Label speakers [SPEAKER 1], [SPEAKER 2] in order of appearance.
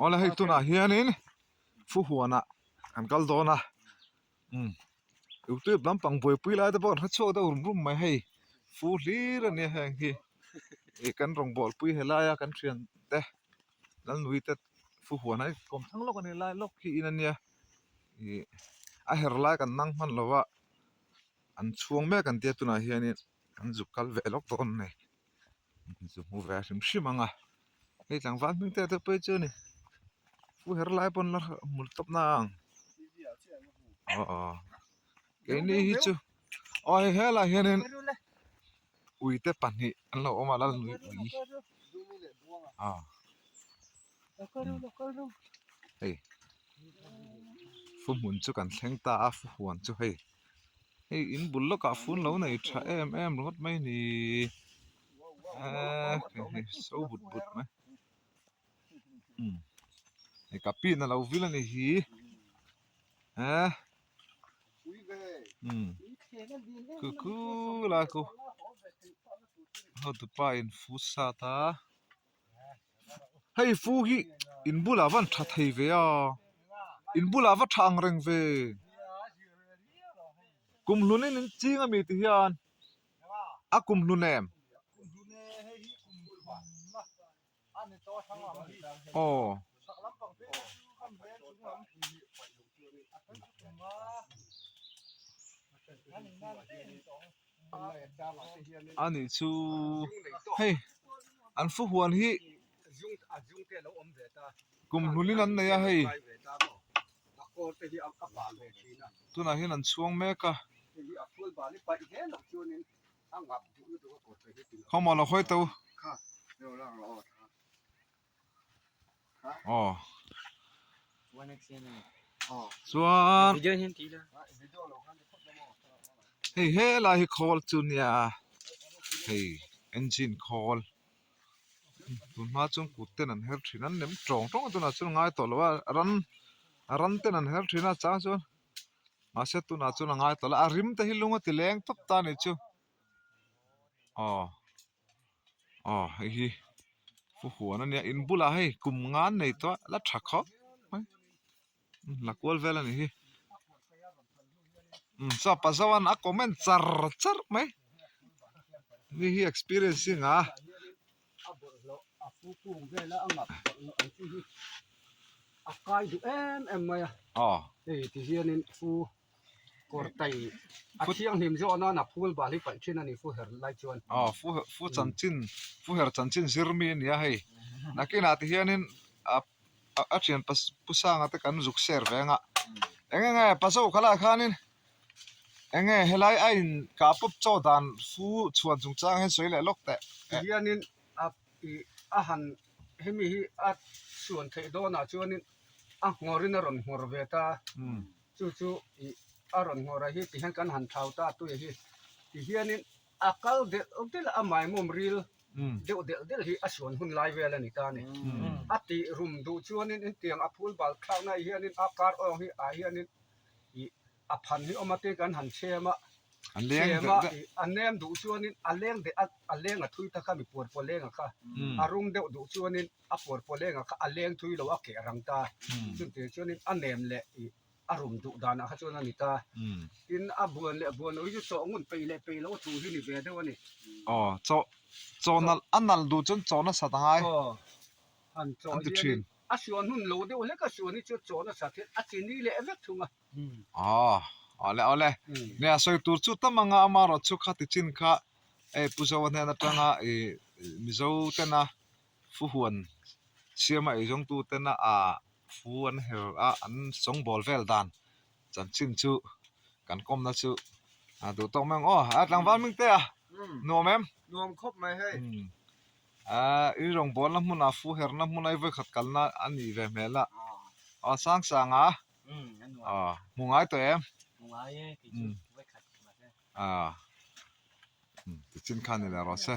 [SPEAKER 1] Awle hei tunah hianin Fuhuanah kan kal dawn a umm youtube lampang buaipui lai te pawh an hre chhuak deuh rum rum mai hei fu hlir a nia heng hi ih kan rawngbawlh pui helaia kan thian te Lalnui te Fuhuan a kawm thlang lawk a ni lai lawk hi in a nia ih a her lai kan nang hman lo a an chhuang mek an tia tunah hianin an zuk kal ve lawk dawn a ni. Zu hmu ve hrim hrim ang a hei tlangval hming te te pawh hi chu a ni pu her lai pawn la hmu tawp na ang aw aw keini hi chu aw hei helaiah hianin uite pahnih an lo awm a lalnui ui aw hei fu hmun chu kan thleng ta a fu huan chu hei. Hei in bul lawkah fun lo nei tha em em ringawt mai a ni eee hei so but but mai umm hei ka pin a lo vil a ni hi eee umm khu khu lai khu hotupa in fu sat a. Hei fu hi in bulah van tha thei ve a in bulah va tha ang reng ve kum hlun in in ching ami ti hian a kum hlun em aw. A nih chu hei an fu huan hi kum hlun in an nei a hei tunah hian an chhuang mek a khawmaw lo hawi tawh u. Aw chuan hei helai hi khawl chu nia hei engine khawl tun hma chuan kut ten an her thin a an nem tawng tawng a tunah chuan a ngai tawh lo a ran ran ten an her thin a chang chuan mahse tunah chuan a ngai tawh lo a rim te hi lung a ti leng tawp ta a nih chu aw. Aw hei hi pu huan a nia in bulah hei kum nga an nei tawh a la tha khawp mai la kual vel a nih hi umm chuan pa zoan a comment char char mai mi hi experience hi nga. Aw.
[SPEAKER 2] Kawr tai a thianghlim zawh nan a phul bal hi paih thin a ni fu her lai chuan.
[SPEAKER 1] Aw fu fu chanchin fu her chanchin zir mi a nia hei nakinah ti hianin a a thian pa pu sanga te kan zuk share ve anga eng enge pazo kha lai khanin eng nge helai a in kah pawp chaw dan fu chhuan chungchang hian sawi leh lawk teh.
[SPEAKER 2] Tihianin a ih a han hemi hi a chhuan theih dawnah chuanin a nghawrin a rawn nghawr ve ta. Chu chu ih a rawn nghawr ah hi ti hian kan han thau ta tui hi ti hianin a kal delh delh a maimawm ril deuh delh delh hi a suan hun lai vel a ni ta a ni. A tih rum duh chuanin intiang a phul bal thlakna ah hianin a kar awng hi ah hianin ih a phan hi awm a tin kan han chhem a chhem a ih a nem duh chuanin a leng deh a a leng a thui ta kha mi puar pawh leng a kha a rum deuh duh chuanin a puar pawh leng ah kha a leng thui lo a keh rang ta chutiang chuanin a nem leh ih a rum duh danah kha chuan a ni ta tin a buan leh buan loh hi chu chawh ngun peih leh peih loh a thu hi ni ve deuh a ni.
[SPEAKER 1] Aw chaw chaw nalh a nalh duh chuan chaw nasat a ngai
[SPEAKER 2] aw han chaw
[SPEAKER 1] an ti
[SPEAKER 2] hianin
[SPEAKER 1] thin.
[SPEAKER 2] A suan hun lo deuh hlek a suan hi chu chaw nasat hian a chi ni leh vek thung a.
[SPEAKER 1] Aw awle awle nia sawi tur chu tam anga amaherawhchu chu kha ti chin kha hei Pu Zoa hnen atanga ih Mizo tena Fuhuan siama eizawngtu tena ah fu an her a an sawngbawl vel dan chanchin chu kan kawmna chu a duh tawk mai ang aw a tlangval hming te a nuam em
[SPEAKER 2] nuam khawp mai hei
[SPEAKER 1] ah i rawngbawlna hmunah fu herna hmuna i vawikhat kalna a nih ve hmel a aw sang sang a aw hmu ngai tawh em
[SPEAKER 3] hmu ngai e kei chu vawikhat mahse
[SPEAKER 1] ah tichin khan ni leh rawh se.